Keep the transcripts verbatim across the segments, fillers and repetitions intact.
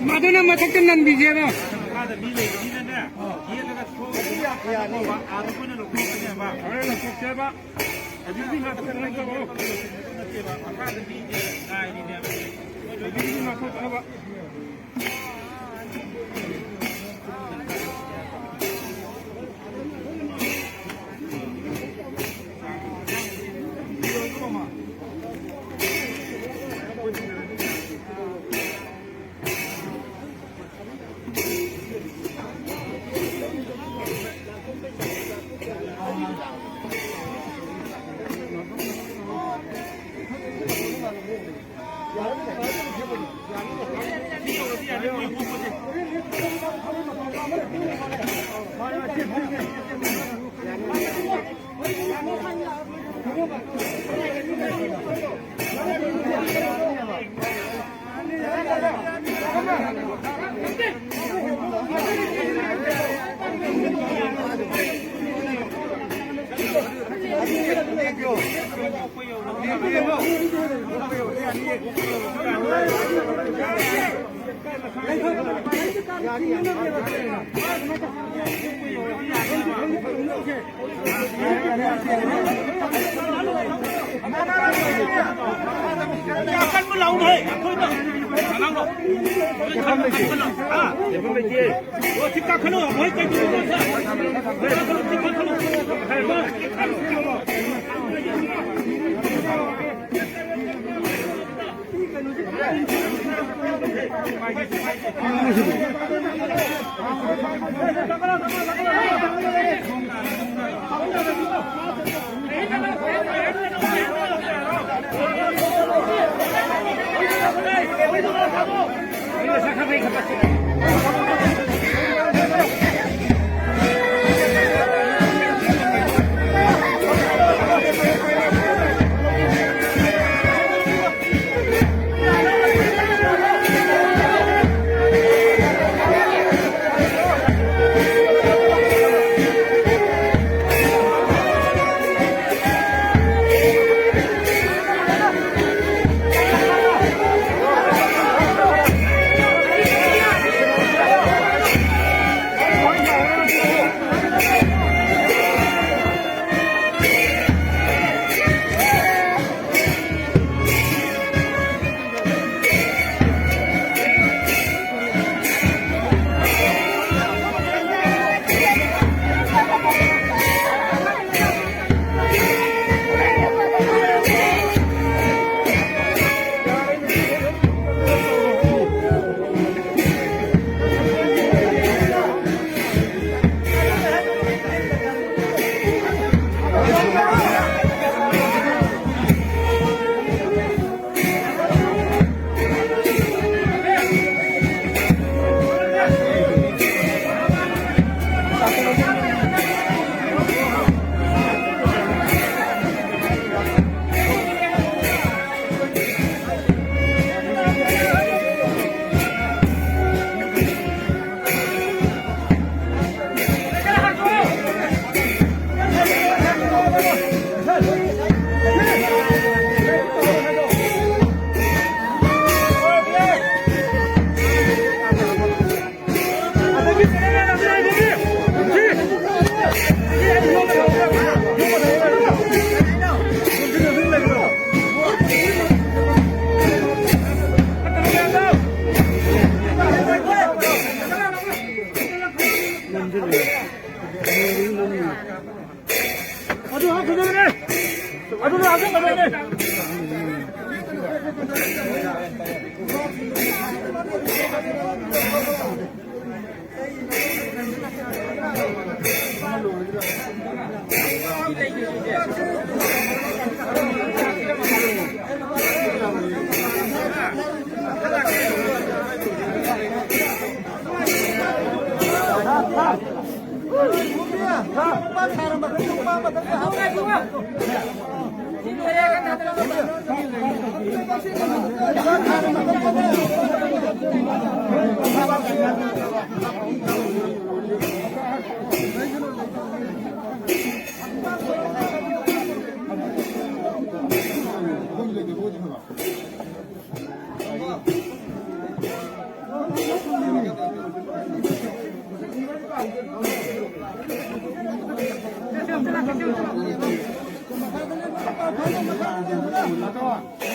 ꯃꯗꯨꯅ ꯃꯊꯛꯇ ꯅꯟꯕꯤꯁꯦꯕ꯫ ꯃꯈꯥꯗ ꯃꯤ ꯂꯩꯕꯅꯤꯅꯅꯦ, ꯌꯦꯠꯂꯒ ꯊꯣꯛꯑꯒ ꯑꯥꯗ ꯑꯩꯈꯣꯏꯅ ꯂꯧꯊꯣꯛꯀꯅꯦꯕ꯫ ꯍꯣꯔꯦꯟ ꯂꯧꯊꯣꯛꯁꯦꯕ꯫ ꯑꯗꯨꯗꯤ ꯉꯥꯛꯇ ꯀꯩꯅꯣ ꯇꯧꯔꯣ꯫ ꯅꯠꯇꯦꯕ, ꯃꯈꯥꯗ ꯃꯤꯁꯦ ꯉꯥꯏꯔꯤꯅꯦꯕ꯫ ꯑꯗꯨꯗꯤ ꯉꯥꯛꯊꯣꯛꯅꯕ꯫ ꯑꯗꯨ ꯍꯥꯞꯈꯤꯗꯣꯏꯅꯦ꯫ ꯑꯗꯨꯅ ꯍꯥꯞꯆꯤꯟꯒꯗꯣꯏꯅꯦ꯫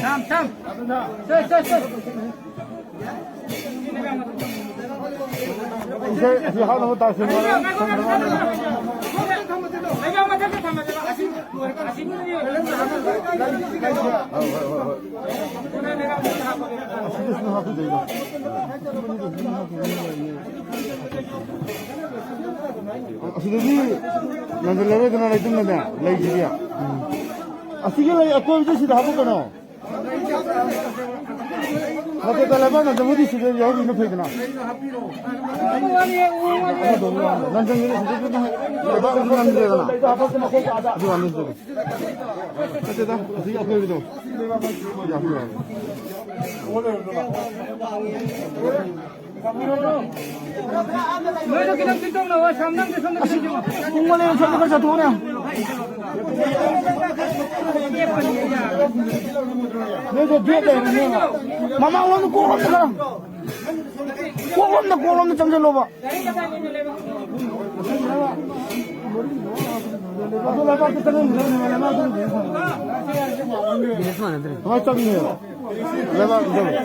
ꯊꯝ, ꯊꯝ꯫ ꯁꯦ, ꯁꯦ, ꯁꯦ꯫ ꯏꯁꯩ ꯑꯁꯤ ꯍꯥꯞꯅꯕ ꯇꯥꯁꯤꯟꯅꯔꯦ꯫ ꯂꯩꯕꯥꯛ ꯃꯊꯛꯇ ꯊꯝꯃꯁꯦꯕ꯫ ꯑꯁꯤ, ꯑꯁꯤ꯫ ꯍꯣꯏ, ꯍꯣꯏ, ꯍꯣꯏ, ꯍꯣꯏ꯫ ꯑꯁꯤꯗꯁꯨ ꯍꯥꯞꯄꯤꯗꯣꯏꯗꯣ꯫ ꯑꯁꯤꯗꯗꯤ ꯅꯟꯖꯜꯂꯔꯣꯏꯗꯅ ꯂꯩꯇꯨꯝꯗꯅꯦ, ꯂꯩꯁꯤꯗꯤ꯫ ꯑꯁꯤꯒꯤ ꯂꯩ ꯑꯀꯣꯏꯕꯗ ꯁꯤꯗ ꯍꯥꯞꯄꯛꯀꯅꯣ꯫ ꯃꯊꯛꯇ ꯂꯩꯕꯥꯛ ꯅꯟꯖꯜꯕꯨꯗꯤ ꯁꯤꯗ ꯌꯥꯎꯕꯤꯅ ꯐꯩꯗꯅ꯫ ꯅꯟꯖꯟꯒꯤꯗꯤ ꯁꯤꯗ ꯂꯩꯕꯥꯛ ꯅꯟꯗ꯭ꯔꯦꯗꯅ꯫ ꯑꯗꯨ ꯋꯥꯅꯤ ꯁꯤꯗ꯫ ꯅꯠꯇꯦꯗ, ꯑꯁꯤꯒꯤ ꯑꯀꯣꯏꯕꯗꯣ꯫ ꯌꯥꯝ ꯌꯥꯝꯃꯦ꯫ ꯅꯣꯏꯗꯣ ꯈꯤꯇꯪ ꯆꯤꯟꯊꯣꯛꯅꯧ, ꯁꯝ ꯅꯪꯁꯨ ꯁꯣꯝꯗ ꯈꯤꯇꯪ ꯆꯤꯟꯊꯣꯛ꯫ ꯄꯨꯡ ꯑꯃ ꯂꯩꯔ ꯁꯣꯝꯗ ꯈꯔ ꯆꯠꯊꯣꯛꯎꯅꯦ꯫ ꯅꯣꯏꯗꯣ ꯒꯦꯠ ꯂꯩꯔꯝꯅꯦꯕ꯫ ꯃꯃꯥꯡꯂꯣꯝꯗ ꯀꯣꯛꯂꯣꯝꯗ ꯈꯔ꯫ ꯀꯣꯛꯂꯣꯝꯗ, ꯀꯣꯛꯂꯣꯝꯗ ꯆꯪꯁꯤꯜꯂꯣꯕ꯫ ꯀꯃꯥꯏꯅ ꯆꯪꯉꯤꯅꯣ? ꯂꯩꯕꯥꯛ ꯆꯪꯉꯤ꯫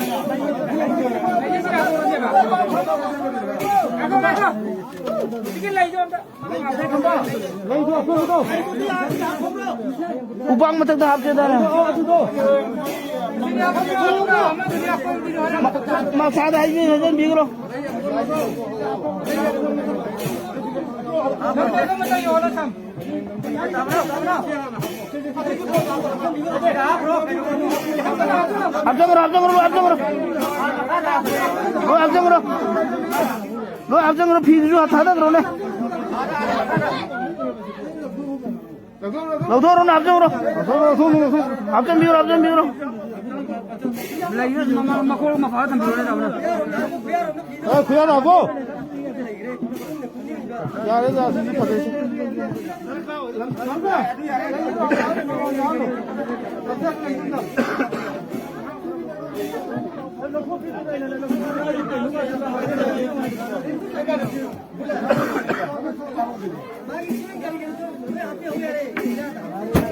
ꯎꯄꯥꯛ ꯃꯊꯛꯇ ꯍꯥꯞꯆꯦꯗꯅ꯫ ꯃꯁꯥꯗ ꯍꯥꯏꯖꯤꯟ ꯍꯥꯏꯖꯤꯟꯕꯤꯈ꯭ꯔꯣ꯫ ꯍꯥꯞꯆꯟꯈ꯭ꯔꯣ, ꯍꯥꯞꯆꯟꯈ꯭ꯔꯣ, ꯍꯥꯞꯆꯟꯈ꯭ꯔꯣ꯫ ꯂꯣꯏ ꯍꯥꯞꯆꯟꯈ꯭ꯔꯣ꯫ ꯂꯣꯏ ꯍꯥꯞꯆꯟꯈ꯭ꯔꯣ, ꯐꯤꯗꯨꯁꯨ ꯊꯥꯗꯈ꯭ꯔꯣꯅꯦ꯫ ꯂꯧꯊꯣꯛꯎꯔꯣ, ꯍꯥꯞꯆꯤꯟꯈ꯭ꯔꯣ꯫ ꯍꯥꯞꯆꯤꯟꯕꯤꯔꯣ, ꯍꯥꯞꯆꯤꯟꯕꯤꯔꯣ꯫ ꯂꯩꯌꯦ, ꯃꯃꯥ-, ꯃꯈꯣꯡ ꯃꯄꯥ ꯊꯝꯕꯤꯔꯣꯅꯦ, ꯇꯧꯕꯅꯦ꯫ ꯑꯦ, ꯈꯨꯌꯥ ꯂꯥꯛꯑꯕꯣ? ꯌꯥꯔꯦ, ꯌꯥꯔꯦ, ꯁꯤꯗꯤ ꯐꯖꯩ꯫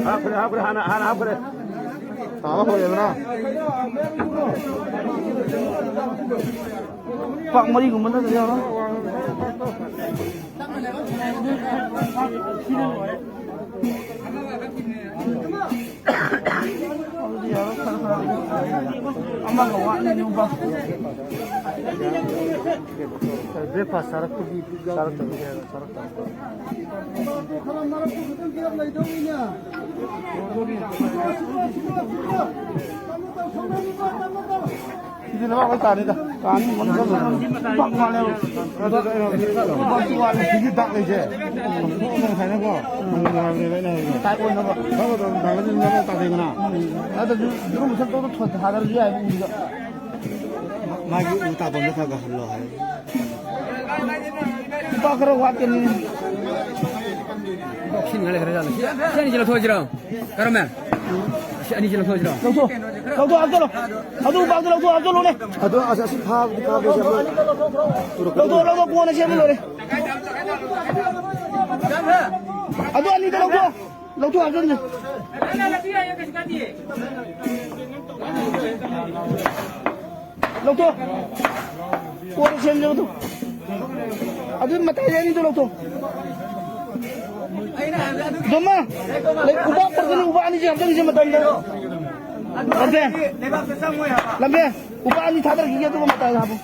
ꯍꯥꯞꯈ꯭ꯔꯦ, ꯍꯥꯞꯈ꯭ꯔꯦ, ꯍꯥꯟꯅ, ꯍꯥꯟꯅ ꯍꯥꯞꯈ꯭ꯔꯦ꯫ ꯇꯥꯕ ꯍꯧꯔꯦꯗꯅ꯫ ꯄꯥꯛ ꯃꯔꯤꯒꯨꯝꯕ ꯅꯠꯇ꯭ꯔꯗꯤ ꯌꯥꯔꯣꯏ꯫ ꯑꯗꯨꯗꯤ ꯌꯥꯔꯣꯏ, ꯈꯔ, ꯈꯔ꯫ ꯑꯃꯒ ꯋꯥꯠꯂꯤ, ꯅꯨꯄꯥ꯫ Breakfast ꯆꯥꯔꯛꯄꯒꯤ ꯆꯥꯔꯛꯇꯕꯒꯤ ꯍꯥꯏꯕ, ꯆꯥꯔꯛꯇꯕ꯫ ꯁꯤꯗꯤ ꯂꯩꯕꯥꯛ ꯂꯣꯏ ꯇꯥꯅꯤꯗ꯫ ꯇꯥꯅꯤ, ꯃꯅꯨꯡ ꯆꯪꯈ꯭ꯔꯗꯤ꯫ ꯄꯥꯛ ꯃꯥꯜꯂꯦꯕ꯫ ꯑꯗꯨꯗ ꯑꯩꯅ ꯂꯩꯕꯥꯛꯁꯨ ꯋꯥꯠꯂꯤ꯫ ꯁꯤꯒꯤ ꯗꯥꯛ ꯂꯩꯁꯦ꯫ ꯅꯣꯡ ꯍꯥꯏꯅꯀꯣ꯫ ꯅꯣꯡ ꯍꯥꯏꯕꯅꯦꯕ ꯑꯩꯅ ꯍꯥꯏꯁꯦ꯫ ꯇꯥꯏꯠ ꯑꯣꯏꯅꯕ꯫ ꯊꯕꯛ ꯑꯗꯨꯝ ꯊꯥꯡꯒꯠꯂꯤꯅ ꯂꯣꯏ ꯇꯥꯊꯩꯗꯅ꯫ ꯑꯗꯨꯁꯨ ꯌꯦꯔꯨꯝ ꯃꯁꯛꯇꯣ ꯊꯥꯗꯔꯁꯨ ꯌꯥꯏꯕ ꯎꯗ꯫ ꯃꯥꯒꯤ ꯎ ꯇꯥꯐꯝꯗꯣ ꯈꯔ ꯈꯔ ꯍꯜꯂꯣ ꯍꯥꯏ꯫ ꯂꯨꯄꯥ ꯈꯔ ꯋꯥꯠꯀꯅꯤ꯫ ꯂꯧꯁꯤꯟꯒ ꯂꯩꯈ꯭ꯔꯖꯥꯠꯂꯣ? ꯁꯤ, ꯁꯤ ꯑꯅꯤꯁꯤ ꯂꯧꯊꯣꯛꯑꯁꯤꯔꯣ? ꯀꯔꯝꯃꯦ? ꯁꯤ ꯑꯅꯤꯁꯤ ꯂꯧꯊꯣꯛꯑꯁꯤꯔꯣ? ꯂꯧꯊꯣꯛ, ꯂꯧꯊꯣꯛ, ꯍꯥꯞꯆꯜꯂꯣ꯫ ꯑꯗꯨ ꯎꯄꯥꯛꯇꯣ ꯂꯧꯊꯣꯛ, ꯍꯥꯞꯆꯜꯂꯣꯅꯦ꯫ ꯑꯗꯣ ꯑꯁ, ꯑꯁꯤ ꯐꯥꯕꯗꯤ ꯐꯥꯕꯁꯦ ꯑꯃ ꯂꯧꯊꯣꯛ, ꯂꯧꯊꯣꯛ, ꯀꯣꯟꯅ ꯁꯦꯝꯃ ꯂꯣꯏꯔꯦ꯫ ꯑꯗꯨ ꯑꯅꯤꯗꯣ ꯂꯧꯊꯣꯛ, ꯂꯧꯊꯣꯛ, ꯍꯥꯞꯆꯜꯂꯣ꯫ ꯂꯧꯊꯣꯛ꯫ ꯀꯣꯟꯅ ꯁꯦꯝꯖꯕꯗꯣ꯫ ꯑꯗꯨ ꯃꯇꯥꯏ ꯑꯅꯤꯗꯣ ꯂꯧꯊꯣꯛ꯫ ꯗꯣꯝꯃ, ꯂꯩ, ꯎꯄꯥꯛ ꯄꯨꯔꯛꯀꯅꯤ, ꯎꯄꯥꯛ ꯑꯅꯤꯁꯦ ꯍꯥꯞꯆꯟꯈꯤꯁꯦ ꯃꯇꯥꯏꯗ꯫ ꯂꯝꯕꯦ, ꯂꯝꯕꯦ, ꯎꯄꯥꯛ ꯑꯅꯤ ꯊꯥꯗꯔꯛꯈꯤꯒꯦ, ꯑꯗꯨꯒ ꯃꯇꯥꯏꯗ ꯍꯥꯞꯄꯣ꯫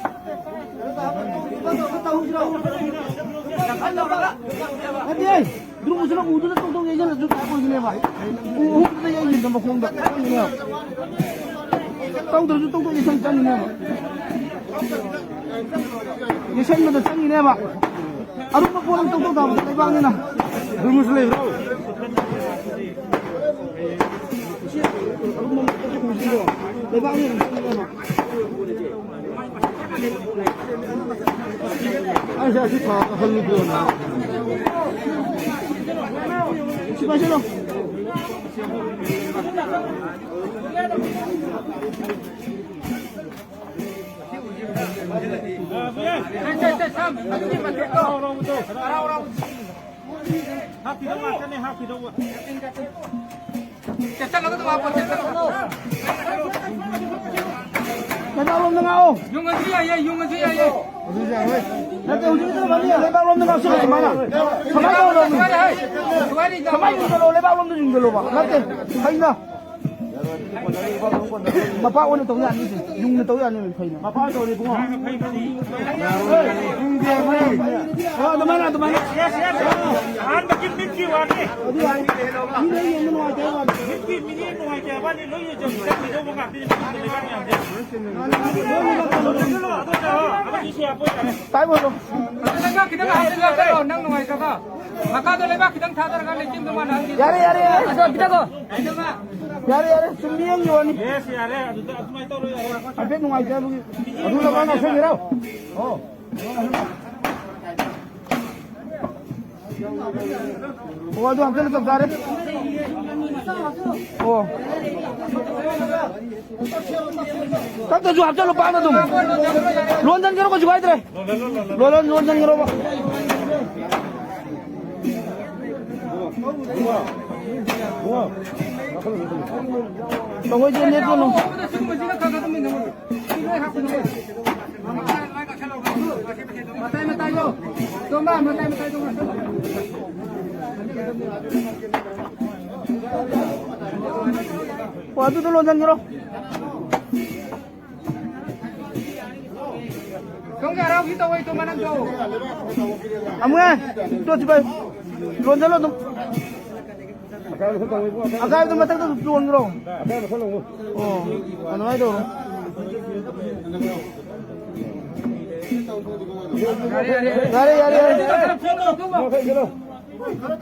ꯅꯠꯇꯦ꯫ ꯗ꯭ꯔꯨꯝꯁꯤꯅ ꯎꯗꯨꯅ ꯇꯣꯛ ꯇꯣꯛ ꯌꯩꯁꯤꯜꯂꯁꯨ ꯀꯥꯏ ꯑꯣꯏꯒꯅꯦꯕ꯫ ꯎ ꯑꯍꯨꯝꯗꯨꯗ ꯌꯩꯁꯤꯟꯕ ꯃꯈꯣꯡꯗ ꯆꯪꯒꯅꯦꯕ꯫ ꯇꯧꯗ꯭ꯔꯁꯨ ꯇꯣꯛ ꯇꯣꯛ ꯌꯩꯁꯟ ꯆꯪꯒꯅꯦꯕ꯫ ꯌꯩꯁꯟꯕꯗ ꯆꯪꯒꯅꯦꯕ꯫ ꯑꯔꯨꯝꯕ ꯄꯣꯠ ꯑꯃ ꯇꯧ ꯇꯧ ꯇꯥꯕꯗ ꯂꯩꯕꯥꯛꯅꯤꯅ꯫ ꯗ꯭ꯔꯨꯝꯁꯨ ꯂꯩꯕ꯭ꯔꯣ? ꯍꯥꯞꯈꯤꯗꯧ ꯉꯥꯛꯇꯅꯦ, ꯍꯥꯞꯈꯤꯗꯧꯕ꯫ ꯂꯩꯕꯥꯛꯂꯣꯝꯗ ꯉꯥꯛꯑꯣ꯫ ꯌꯨꯡꯉꯁꯨ ꯌꯥꯏꯌꯦ, ꯌꯨꯡꯉꯁꯨ ꯌꯥꯏꯌꯦ꯫ ꯅꯠꯇꯦ, ꯍꯧꯖꯤꯛꯀꯤꯗꯣ ꯃꯥꯅꯤ, ꯂꯩꯕꯥꯛꯂꯣꯝꯗ ꯉꯥꯛꯁꯤꯜꯂꯣ, ꯁꯨꯃꯥꯏꯅ꯫ ꯁꯨꯃꯥꯏꯅ ꯇꯧꯔꯣ꯫ ꯁꯨꯃꯥꯏꯅ ꯌꯨꯡꯁꯤꯜꯂꯣ, ꯂꯩꯕꯥꯛꯂꯣꯝꯗ ꯌꯨꯡꯁꯤꯜꯂꯣꯕ꯫ ꯅꯠꯇꯦ, ꯐꯩꯅ꯫ ꯃꯄꯥ ꯑꯣꯏꯅ ꯇꯧ ꯌꯥꯅꯤ, ꯁꯤ ꯌꯨꯡꯅ ꯇꯧ ꯌꯥꯅꯤ, ꯐꯩꯅ꯫ ꯃꯄꯥ ꯇꯧꯔꯤ ꯏꯕꯨꯡꯉꯣ꯫ ꯑꯣ, ꯑꯗꯨꯃꯥꯏꯅ, ꯑꯗꯨꯃꯥꯏꯅ꯫ ꯑꯍꯥꯟꯕꯒꯤ ꯃꯤꯠꯀꯤ ꯋꯥꯅꯤ꯫ ꯑꯗꯨ ꯌꯥꯏ꯫ ꯃꯤꯅ ꯌꯦꯡꯕ ꯅꯨꯡꯉꯥꯏꯇꯦ ꯍꯥꯏꯕ ꯋꯥꯅꯤ꯫ ꯃꯤꯠꯀꯤ ꯃꯤꯠꯌꯦꯡ ꯅꯨꯡꯉꯥꯏꯇꯦ ꯍꯥꯏꯕ ꯋꯥꯅꯤ, ꯂꯣꯏ ꯌꯦꯡꯖꯕ ꯂꯩꯕꯥꯛ ꯃꯌꯥꯝꯁꯦ꯫ ꯇꯥꯏꯕꯣ꯫ ꯂꯩꯕꯥꯛ ꯈꯤꯇꯪ ꯍꯥꯞꯆꯤꯜꯂꯒ ꯆꯠꯂꯣ, ꯅꯪ ꯅꯨꯡꯉꯥꯏꯇꯕ꯫ ꯃꯈꯥꯗ ꯂꯩꯕꯥꯛ ꯈꯤꯇꯪ ꯊꯥꯗꯔꯒ ꯂꯩꯆꯤꯟꯗꯣ ꯃꯥꯅ ꯍꯪꯒꯦ꯫ ꯌꯥꯔꯦ, ꯌꯥꯔꯦ, ꯌꯥꯔꯦ꯫ ꯑꯗꯣ ꯈꯤꯇꯪ ꯌꯥꯔꯦ, ꯌꯥꯔꯦ, ꯁꯨꯝ ꯌꯦꯡꯒꯤ ꯋꯥꯅꯤ꯫ ꯌꯦꯁ, ꯌꯥꯔꯦ, ꯑꯗꯨꯗ ꯑꯗꯨꯃꯥꯏꯅ ꯇꯧꯔꯣ, ꯌꯥꯔꯦ꯫ ꯍꯥꯏꯐꯦꯠ ꯅꯨꯡꯉꯥꯏꯇꯦ ꯍꯥꯏꯕꯒꯤ꯫ ꯑꯗꯨ ꯂꯧꯕ ꯉꯥꯎꯁꯟꯒꯦꯔꯣ? ꯑꯣ꯫ ꯑꯣ, ꯑꯗꯨ ꯍꯥꯞꯆꯜꯂ ꯆꯞ ꯆꯥꯔꯦ꯫ ꯑꯣ꯫ ꯇꯛꯇꯁꯨ ꯍꯥꯞꯆꯜꯂꯨ, ꯄꯥꯛꯅ ꯑꯗꯨꯝ꯫ ꯂꯣꯟꯖꯟꯒꯦꯔꯣ, ꯀꯩꯁꯨ ꯀꯥꯏꯗ꯭ꯔꯦ꯫ ꯂꯣꯟꯖꯟ-, ꯂꯣꯟꯖꯟꯒꯦꯔꯣꯕ꯫ ꯇꯧꯍꯣꯏꯗꯦ, ꯂꯦꯞꯀꯅꯨ꯫ ꯃꯇꯥꯏ ꯃꯇꯥꯏꯗꯣ꯫ ꯇꯣꯝꯕ, ꯃꯇꯥꯏ ꯃꯇꯥꯏꯗꯣ꯫ ꯑꯣ, ꯑꯗꯨꯗꯣ ꯂꯣꯟꯖꯟꯒꯦꯔꯣ? ꯁꯣꯝꯒꯤ ꯍꯔꯥꯎꯒꯤ ꯇꯧꯋꯦ, ꯇꯣꯝꯕ, ꯅꯪ ꯇꯧ꯫ ꯑꯃꯨꯛ ꯍꯦ, ꯇꯣ, ꯁꯤ ꯄꯥꯏ꯫ ꯂꯣꯟꯖꯜꯂꯣ ꯑꯗꯨꯝ꯫ ꯑꯀꯥꯏꯕꯗꯣ ꯃꯊꯛꯇ ꯑꯗꯨꯝ ꯂꯣꯟꯈ꯭ꯔꯣ꯫ ꯑꯣ, ꯑꯗꯨꯃꯥꯏꯅ ꯇꯧꯔꯣ꯫ ꯌꯥꯔꯦ, ꯌꯥꯔꯦ, ꯌꯥꯔꯦ꯫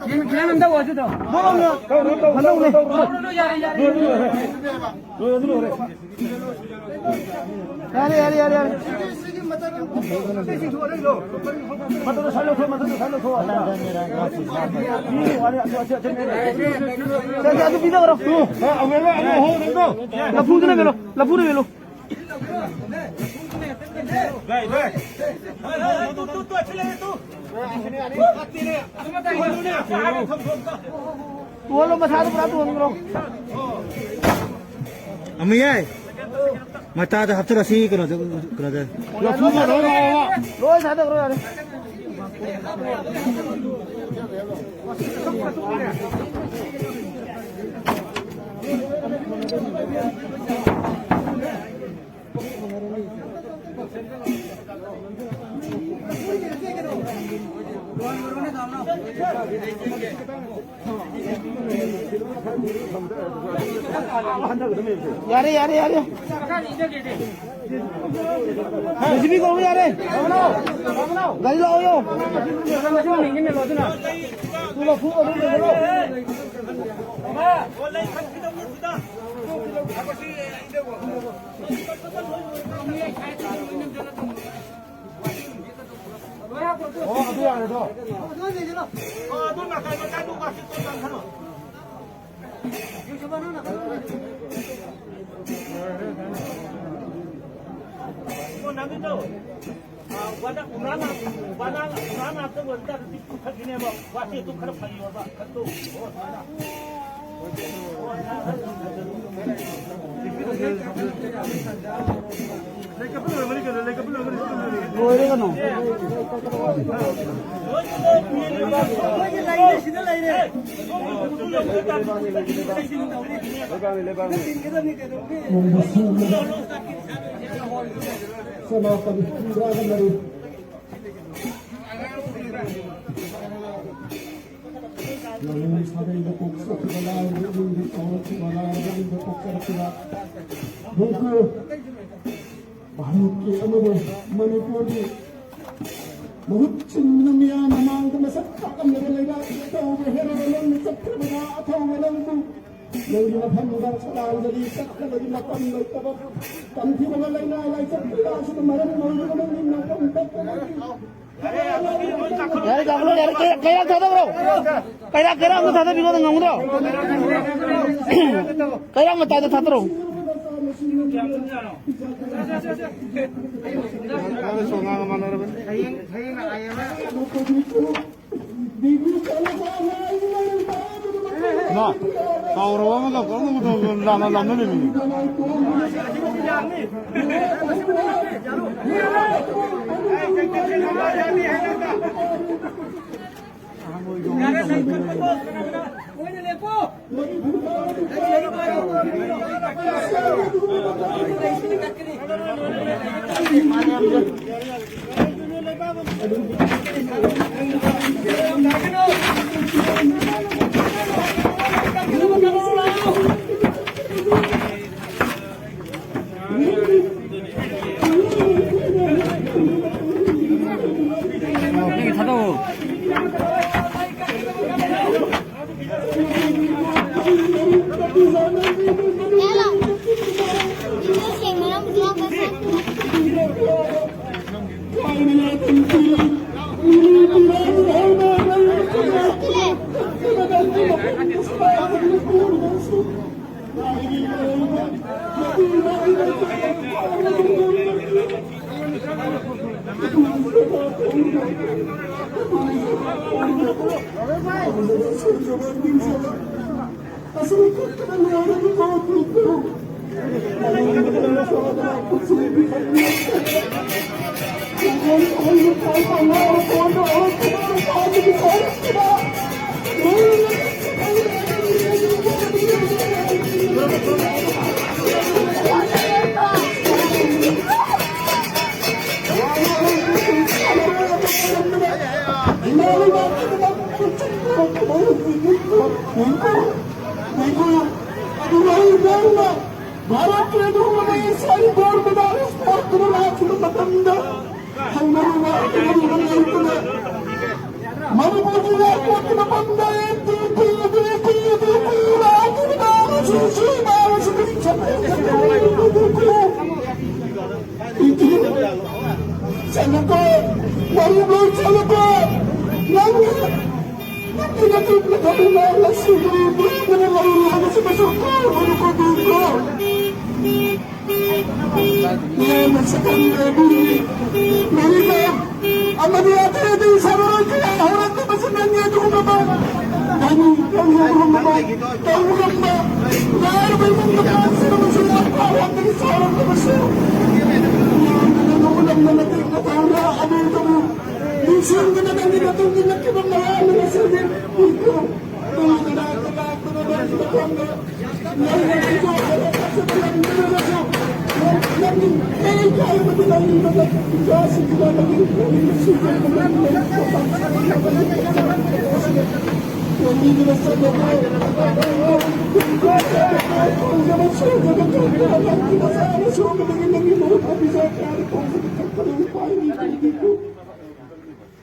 ꯌꯦꯡ-, ꯌꯦꯡꯉꯝꯗ ꯑꯣꯏꯔꯁꯨ ꯑꯗꯨꯝ꯫ ꯍꯟꯗꯧꯅꯦ꯫ ꯌꯥꯔꯦ, ꯌꯥꯔꯦ, ꯌꯥꯔꯦ꯫ ꯌꯥꯔꯦ, ꯌꯥꯔꯦ, ꯌꯥꯔꯦ, ꯌꯥꯔꯦ꯫ ꯃꯊꯛꯇ ꯁꯥꯏꯠ ꯂꯧꯊꯣꯛ, ꯃꯊꯛꯇ ꯁꯥꯏꯠ ꯂꯧꯊꯣꯛ꯫ ꯁꯦ, ꯁꯦ, ꯑꯗꯨ ꯄꯤꯊꯈ꯭ꯔꯣ꯫ ꯂꯐꯨꯗꯨꯅ ꯃꯦꯜꯂꯣ, ꯂꯐꯨꯗꯨꯅ ꯃꯦꯜꯂꯣ꯫ ꯇꯨꯍꯜꯂꯣ, ꯃꯁꯥꯗꯣ ꯄꯨꯔꯥ ꯇꯨꯍꯟꯈ꯭ꯔꯣ꯫ ꯑꯃ ꯌꯥꯏ꯫ ꯃꯇꯥꯗ ꯍꯥꯞꯆꯤꯜꯂꯁꯤ, ꯀꯩꯅꯣꯗ, ꯀꯩꯅꯣꯗ꯫ ꯂꯐꯨꯗꯣ ꯂꯣꯏ ꯊꯥꯗꯈ꯭ꯔꯣ ꯌꯥꯔꯦ꯫ ꯌꯥꯔꯦ, ꯌꯥꯔꯦ, ꯌꯥꯔꯦ꯫ ꯖꯦ ꯁꯤ ꯕꯤ ꯀꯧꯔꯣ, ꯌꯥꯔꯦ꯫ ꯒꯥꯔꯤ ꯂꯥꯛꯑꯣ, ꯌꯣ꯫ ꯇꯨ ꯂꯐꯨ ꯑꯗꯨꯝ ꯂꯩꯔꯣ꯫ ꯑꯣ, ꯑꯗꯨ ꯌꯥꯔꯦꯗꯣ꯫ ꯑꯣ, ꯅꯪꯒꯤꯗꯣ꯫ ꯑ, ꯋꯥꯅ-, ꯎꯅꯥ ꯉꯥꯛ-, ꯋꯥꯅ-, ꯎꯅꯥ ꯉꯥꯛꯇ ꯑꯣꯏꯕ ꯇꯥꯔꯗꯤ ꯄꯨꯊꯛꯈꯤꯅꯦꯕ꯫ ꯋꯥꯆꯦꯠꯇꯨ ꯈꯔ ꯐꯩꯌꯣꯕ꯫ ꯈꯔ ꯇꯧ꯫ ꯂꯣꯏꯔꯦ ꯀꯩꯅꯣ꯫ ꯁꯦꯅꯥꯄꯇꯤ ꯄꯨꯡ ꯇꯔꯥꯒ ꯃꯔꯤ꯫ ꯂꯧꯎ ꯁꯥꯗꯩꯗ ꯄꯣꯛꯆꯈꯤꯕ ꯂꯥꯏꯔꯕ ꯏꯃꯨꯡꯗ ꯆꯥꯎꯔꯛꯈꯤꯕ ꯂꯥꯏꯔꯕ ꯏꯃꯨꯡꯗ ꯄꯣꯛꯆꯔꯛꯈꯤꯕ ꯅꯨꯡꯀꯨ ꯚꯥꯔꯠꯀꯤ ꯑꯃꯗꯤ ꯃꯅꯤꯄꯨꯔꯒꯤ ꯃꯍꯨꯠ ꯁꯤꯟꯗꯨꯅ ꯃꯤꯌꯥꯝ ꯃꯃꯥꯡꯗ ꯃꯁꯛ ꯇꯥꯛꯂꯝꯂꯕ ꯂꯩꯕꯥꯛ ꯑꯁꯤꯗ ꯇꯧꯕ ꯍꯦꯔꯣ ꯅꯪꯅ ꯆꯠꯈ꯭ꯔꯕꯗ ꯑꯊꯧꯕ ꯅꯪꯕꯨ ꯅꯪꯒꯤ ꯃꯐꯝꯗ ꯁꯗꯥꯟꯖꯂꯤ ꯆꯠꯅꯕꯒꯤ ꯃꯇꯝ ꯂꯩꯇꯕ ꯇꯝꯊꯤꯕ ꯂꯥꯏꯅꯥ ꯂꯥꯏꯆꯠ ꯀꯌꯥꯁꯤꯅ ꯃꯔꯝ ꯑꯣꯏꯗꯨꯅ ꯅꯪꯒꯤ ꯃꯐꯝ ꯐꯠꯇꯕꯒꯤ ꯌꯥꯔꯦ, ꯀꯥꯎꯈꯠꯂꯣ, ꯌꯥꯔꯦ꯫ ꯀꯩꯔꯥꯛ, ꯀꯩꯔꯥꯛ ꯊꯥꯗꯧꯔꯣ꯫ ꯀꯩꯔꯥꯛ, ꯀꯩꯔꯥꯛ ꯑꯝꯇ ꯊꯥꯗꯕꯤꯔꯣ, ꯉꯝꯒꯗ꯭ꯔꯣ? ꯀꯩꯔꯥꯛ ꯃꯇꯥꯏꯗ ꯊꯥꯗꯔꯣ꯫ ꯏꯃꯥ, ꯀꯥꯎꯔꯕ ꯑꯃꯒ ꯀꯔꯝꯅ ꯂꯥꯟꯅ ꯂꯥꯟꯅꯔꯤꯕꯅꯤ? ꯚꯥꯔꯠꯀꯤ ꯑꯗꯨꯒꯨꯝꯂꯕ ꯑꯦꯁꯤꯌꯥꯒꯤ ꯒꯣꯜ ꯃꯦꯗꯥꯂꯤꯁ ꯄꯣꯠꯇꯨꯅ ꯂꯥꯛꯈꯤꯕ ꯃꯇꯝꯗ ꯃꯅꯤꯄꯨꯔꯒꯤ ꯏꯌꯥꯔꯄꯣꯔꯠꯀꯤ ꯃꯐꯝꯗ M T P, B P, B P ꯂꯥꯎꯗꯨꯅ ꯁꯤ ꯁꯤ ꯃꯌꯥꯝ ꯑꯁꯤ ꯆꯠꯂꯨꯀꯣ, ꯃꯔꯨꯞ ꯂꯣꯏ ꯆꯠꯂꯨꯀꯣ꯫ ꯅꯪꯒꯤ, ꯅꯪꯒꯤ ꯅꯇꯨꯡꯗ ꯊꯝꯂꯤꯕ ꯉꯁꯤꯒꯤ ꯂꯦꯡꯗꯅ ꯂꯩꯔꯤ ꯍꯥꯏꯕꯁꯤ ꯃꯁꯛ ꯈꯪꯍꯜꯂꯨꯀꯣ, ꯕꯤꯀꯣ꯫ ꯃꯤꯌꯥꯝꯅ ꯁꯛꯈꯪ ꯂꯩꯕꯤꯔꯤ꯫ ꯃꯔꯤꯒ ꯑꯃꯗꯤ ꯑꯇꯩ ꯑꯇꯩ ꯁꯥꯟꯅꯔꯣꯏ ꯀꯌꯥ ꯍꯧꯔꯛꯂꯤꯕꯁꯤ ꯅꯪꯒꯤ ꯑꯗꯨꯒꯨꯝꯂꯕ, ꯅꯪꯒꯤ, ꯅꯪꯒꯤ ꯑꯗꯨꯒꯨꯝꯂꯕ ꯇꯧꯕ ꯉꯝꯕ, ꯂꯥꯏꯔꯕ ꯏꯃꯨꯡꯗ ꯄꯣꯛꯆꯔꯕꯁꯨ, ꯃꯄꯥ ꯂꯝꯗꯒꯤ ꯆꯥꯎꯔꯛꯂꯕꯁꯨ, ꯃꯤꯌꯥꯝꯅ ꯅꯪꯕꯨ ꯅꯝꯅ ꯃꯇꯦꯡ ꯃꯇꯧꯅ ꯑꯗꯨ ꯇꯧꯕꯤꯌꯨ꯫ ꯅꯤꯡꯁꯤꯡꯗꯨꯅ ꯅꯪꯒꯤ ꯅꯇꯨꯡ ꯏꯜꯂꯛꯈꯤꯕ ꯃꯌꯥꯝ ꯑꯃꯁꯨ ꯅꯤꯡꯁꯤꯡꯕꯤꯌꯨ꯫ ꯅꯪꯒꯤ ꯅꯅꯥꯛꯇ ꯂꯥꯛꯇꯨꯅ ꯅꯪꯒꯤ ꯃꯐꯝꯗ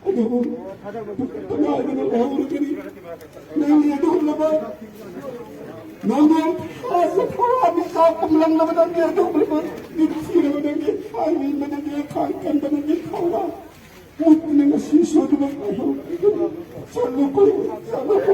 ꯑꯗꯨꯕꯨ ꯇꯉꯥꯏꯗꯅ ꯂꯩꯍꯧꯔꯒꯅꯤ꯫ ꯅꯪꯒꯤ ꯑꯗꯨꯒꯨꯝꯂꯕ, ꯅꯪꯒꯤ ꯊꯥꯖ ꯊꯋꯥ ꯃꯤꯆꯥꯛ ꯀꯨꯝꯂꯝꯂꯕ ꯅꯪꯒꯤ ꯑꯗꯨꯒꯨꯝꯂꯕ ꯅꯤꯡꯊꯤꯔꯕ ꯅꯪꯒꯤ ꯊꯥꯏꯅ ꯅꯪꯒꯤ ꯈꯥꯡ ꯀꯟꯕ ꯅꯪꯒꯤ ꯊꯧꯅꯥ ꯃꯨꯠꯇꯨꯅ ꯉꯁꯤꯁꯨ ꯑꯗꯨꯃꯛ ꯂꯩꯍꯧꯔꯒꯅꯤ꯫ ꯆꯠꯂꯨꯀꯣ, ꯆꯠꯂꯨꯀꯣ꯫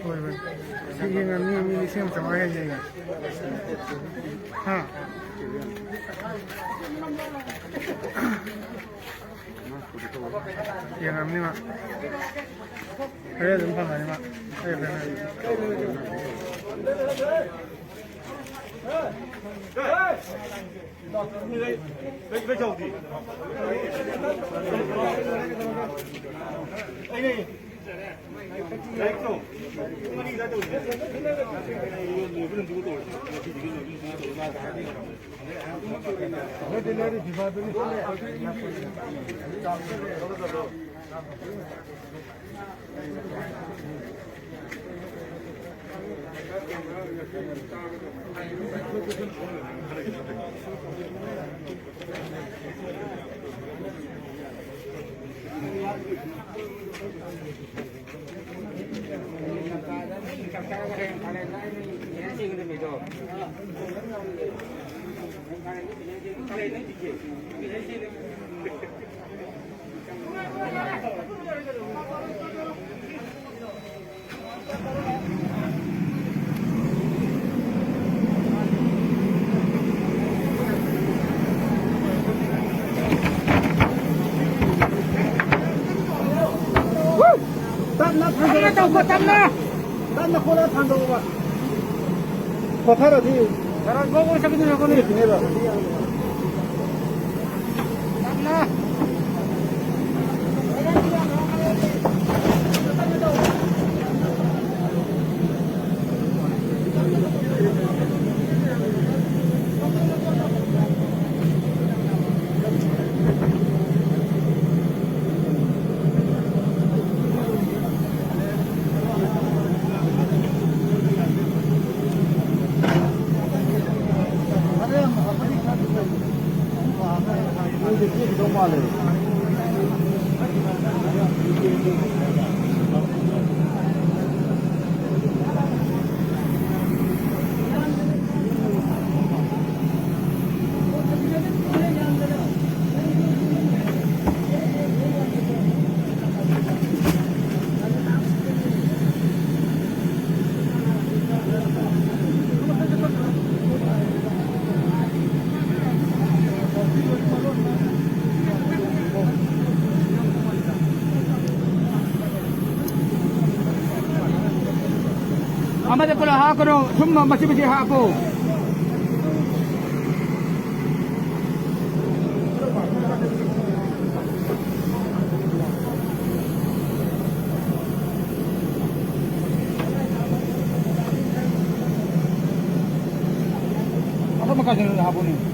ꯍꯣꯏ, ꯍꯣꯏ꯫ ꯁꯤ ꯌꯦꯡꯉ ꯃꯤ, ꯃꯤ ꯂꯤꯁꯤꯡ ꯑꯃ ꯆꯥꯝꯃꯉꯥ ꯍꯦꯟꯅ ꯌꯦꯡꯉꯦ꯫ ꯍꯥ? ꯌꯦꯡꯉꯝꯅꯤ ꯃꯥ꯫ ꯈꯔ ꯑꯗꯨꯝ ꯐꯪꯉꯅꯤ ꯃꯥ꯫ ꯑꯩ ꯐꯦꯟ ꯇꯞꯅ ꯇꯞꯅ ꯊꯥꯡꯗꯧꯕ, ꯇꯧꯀꯣ, ꯇꯞꯅ꯫ ꯇꯞꯅ ꯈꯣꯠꯂꯒ ꯊꯥꯡꯗꯧꯕ꯫ ꯀꯣꯊꯔꯗꯤ ꯈꯔ ꯒꯣ ꯒꯣ ꯆꯠꯀꯅꯤ, ꯆꯠꯀꯅꯤ꯫ ꯁꯤꯅꯦꯕ꯫ ꯇꯞꯅ꯫ ꯑꯃꯗ ꯄꯨꯂꯞ ꯍꯥꯞꯀꯅꯨ, ꯁꯨꯝ ꯃꯆꯤꯠ ꯃꯆꯤꯠ ꯍꯥꯞꯄꯣ꯫ ꯑꯇꯣꯞꯄ ꯀꯥꯏꯗꯅꯣ ꯍꯥꯞꯄꯣꯅꯦ꯫